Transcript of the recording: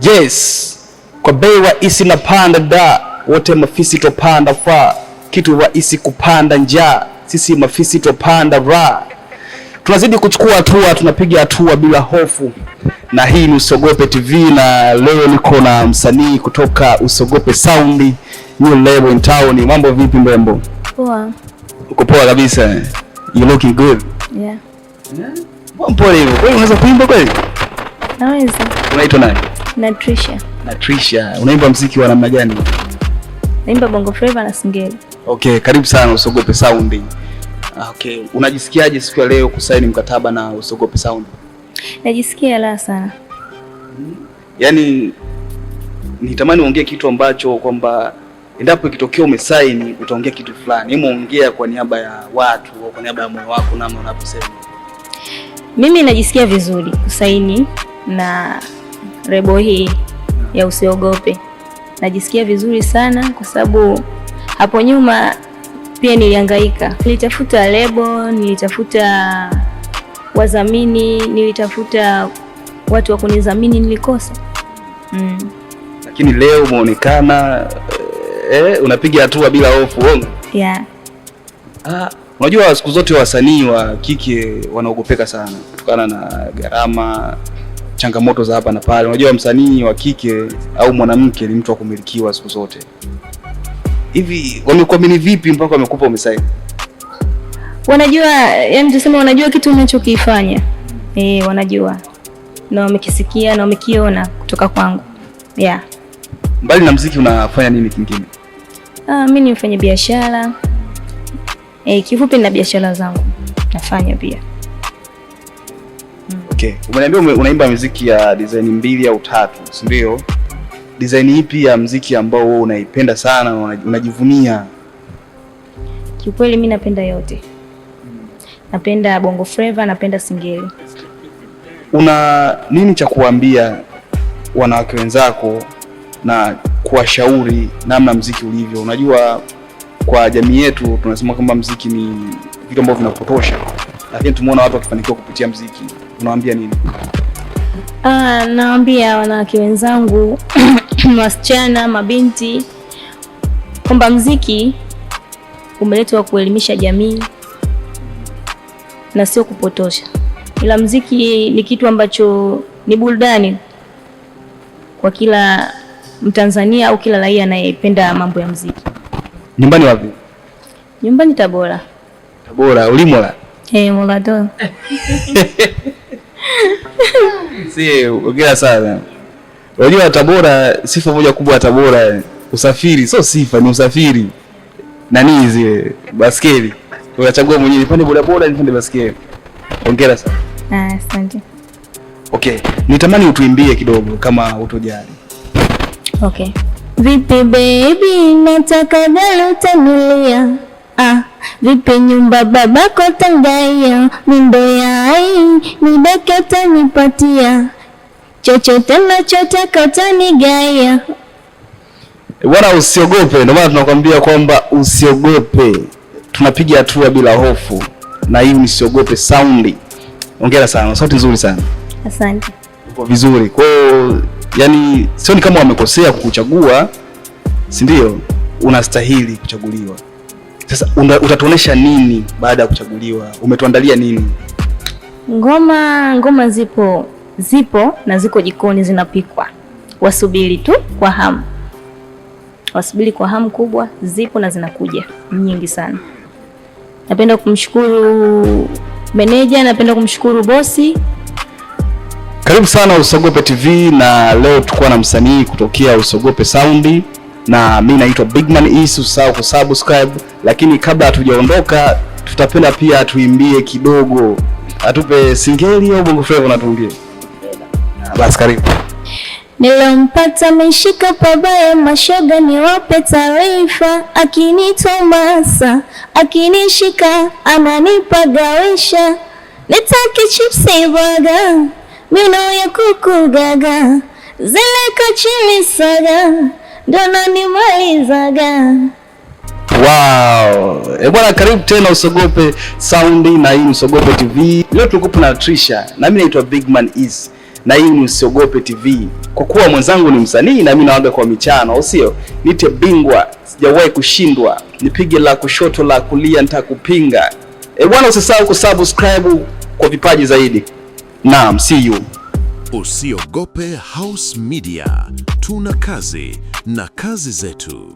Yes, kwa bei rahisi napanda da, wote mafisi topanda fa, kitu rahisi kupanda njaa, sisi mafisi topanda ra. Tunazidi kuchukua hatua, tunapiga hatua bila hofu, na hii ni Usiogope TV, na leo niko na msanii kutoka Usiogope Sound, new label in town. Mambo vipi mrembo? Poa. Uko poa kabisa. You looking good. Yeah. Mbona mpole hivyo? Kweli unaweza kuimba kweli? Naweza. Unaitwa nani? Natrisha. Natrisha. Unaimba mziki wa namna gani? Naimba Bongo Flava na Singeli. Okay, karibu sana Usiogope Sound. Okay, unajisikiaje siku ya leo kusaini mkataba na Usiogope Sound? Najisikia raha sana. Yaani nitamani uongee kitu ambacho kwamba endapo ikitokea umesaini utaongea kitu fulani. Hebu ongea kwa niaba ya watu au kwa niaba ya moyo wako namna unavyosema. Mimi najisikia vizuri kusaini na lebo hii ya Usiogope. Najisikia vizuri sana kwa sababu hapo nyuma pia nilihangaika. Nilitafuta lebo, nilitafuta wadhamini, nilitafuta watu wa kunidhamini, nilikosa. Lakini leo umeonekana unapiga hatua bila hofu. Uongo? Yeah. Ah, unajua siku zote wasanii wa kike wanaogopeka sana kutokana na gharama, changamoto za hapa na pale. Unajua msanii wa kike au mwanamke ni mtu wa kumilikiwa siku zote. Hivi wamekuamini vipi mpaka wamekupa umesaini? Wanajua, yani tuseme wanajua kitu unachokifanya. Wanajua na wamekisikia na wamekiona kutoka kwangu. Yeah. Mbali na mziki unafanya nini kingine? Ah, mimi ni mfanya biashara. Kifupi nina biashara zangu nafanya pia. Okay, umeniambia unaimba muziki ya design mbili au tatu, si ndio? Design ipi ya muziki ambao wewe unaipenda sana na unajivunia? Kiukweli mimi napenda yote. Napenda Bongo Flava, napenda Singeli. Una nini cha kuambia wanawake wenzako na kuwashauri namna mziki ulivyo? Unajua kwa jamii yetu tunasema kwamba mziki ni vitu ambavyo vinapotosha, lakini tumeona watu wakifanikiwa kupitia mziki. Unawaambia nini? Ah, nawaambia wanawake wenzangu, wasichana, mabinti kwamba mziki umeletwa kuelimisha jamii na sio kupotosha, ila mziki ni kitu ambacho ni burudani kwa kila Mtanzania au kila raia anayependa mambo ya mziki. Nyumbani wapi? Nyumbani Tabora. Tabora, ulimola? Eh, Molato. Si, ongea sana. Unajua Tabora, sifa moja kubwa ya Tabora, usafiri, sio sifa, ni usafiri. Nani zile baskeli. Unachagua mwenyewe nipande bodaboda, nipande baskeli. Hongera sana. Ah, asante. Okay, nitamani utuimbie kidogo kama utojali. Okay. Vipi baby, nataka gari utanilia. Ah, vipi nyumba babako tangaia, mindo yai nibeke utanipatia, chochote nachotaka utanigaia. Bwana usiogope, ndio maana tunakwambia kwamba usiogope. Tunapiga hatua bila hofu, na hii ni Usiogope Sound. Hongera sana, sauti nzuri sana. Asante. Uko vizuri. Kwa hiyo yani sio ni kama wamekosea kukuchagua, si ndio? Unastahili kuchaguliwa. Sasa utatuonesha nini baada ya kuchaguliwa? Umetuandalia nini? Ngoma zipo na ziko jikoni zinapikwa. Wasubiri tu kwa hamu. Wasubiri kwa hamu kubwa, zipo na zinakuja nyingi sana. Napenda kumshukuru meneja, napenda kumshukuru bosi. Karibu sana Usiogope TV, na leo tuko na msanii kutokea Usiogope Sound, na mimi naitwa Bigman East. Usisahau kusubscribe, lakini kabla hatujaondoka tutapenda pia tuimbie kidogo, atupe singeli au bongo flava na tuimbie. Basi karibu. Nilompata ameshika pabaya, mashoga niwape taarifa, akinitomasa akinishika ananipagawisha, nitaki chipsi baga mino ya kuku gaga, zile kachili saga ndo nanimalizaga. Wow. Bwana, karibu tena Usiogope Sound na hii Usiogope TV. Leo tulikuwa na Trisha na mimi naitwa Bigman East. Na hii ni Usiogope TV. Kwa kuwa mwenzangu ni msanii na mimi nawaga kwa michano, au sio? Nite bingwa, sijawahi kushindwa. Nipige la kushoto la kulia nitakupinga. E bwana, usisahau kusubscribe kwa vipaji zaidi. Naam, see you. Usiogope House Media, tuna kazi na kazi zetu.